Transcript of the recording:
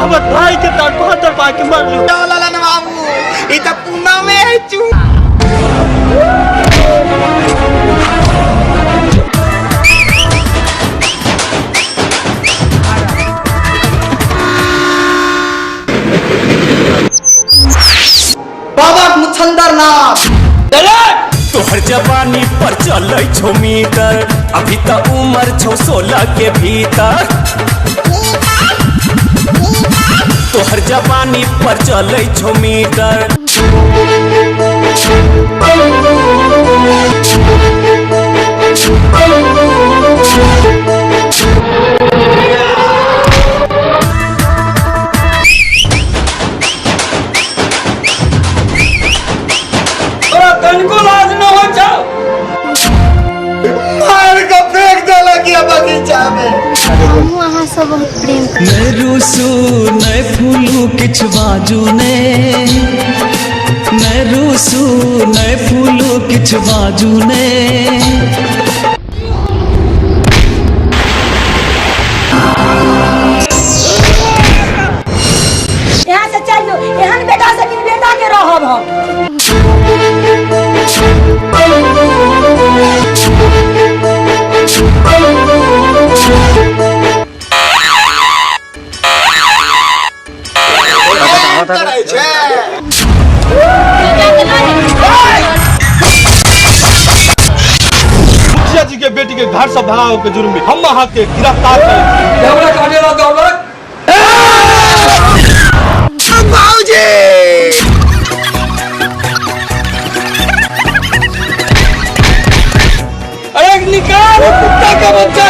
हमर भाई के तड़पा तड़पा के मरलू। ललन बाबू ई त पूना में है चू। बाबा मुछंदर नाथ तोहर जवानी पर चलै छौ मीटर, अभी त उम्र छौ 16 के भीतर। तोहर जवानी पर चलै छौ मीटर। तनिको लाज न हो जाओ। मार के फेंक देलक या बगीचा में। हमहूँ अहाँ सब बहुत प्रेम करै। नै रूसू नै फूलू किछु बाजू ने, नै रूसू नै फूलू किछु बाजू ने। यहाँ से चल जो, एहन बेटा से बिन बेटा के रहब हम। मुखिया जी के बेटी के घर से भगाव के जुर्म में हम अहाँ के गिरफ्तार करै छी। हमरा काटे ला दौलत। बाबूजी अरे निकाल कुत्ता का बच्चा